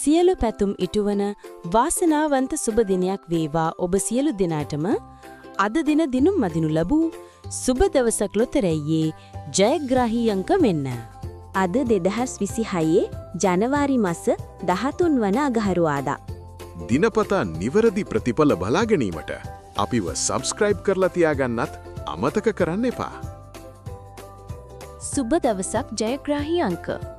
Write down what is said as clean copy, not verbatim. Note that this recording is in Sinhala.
සියලු පැතුම් ඉටුවන වාසනාවන්ත සුබ දිනයක් වේවා ඔබ සියලු දෙනාටම. අද දින දිනුම් මදිනු ලැබූ සුබ දවසක් ලොතරැයියේ ජයග්‍රාහී අංක වෙන්න. අද 2026 ජනවාරි මස 13 වන අගහරුවාදා. දිනපතා නිවැරදි ප්‍රතිඵල බලා ගැනීමට අපිව සබ්ස්ක්‍රයිබ් කරලා තියාගන්නත් අමතක කරන්න එපා. සුබ දවසක් ජයග්‍රාහී අංක.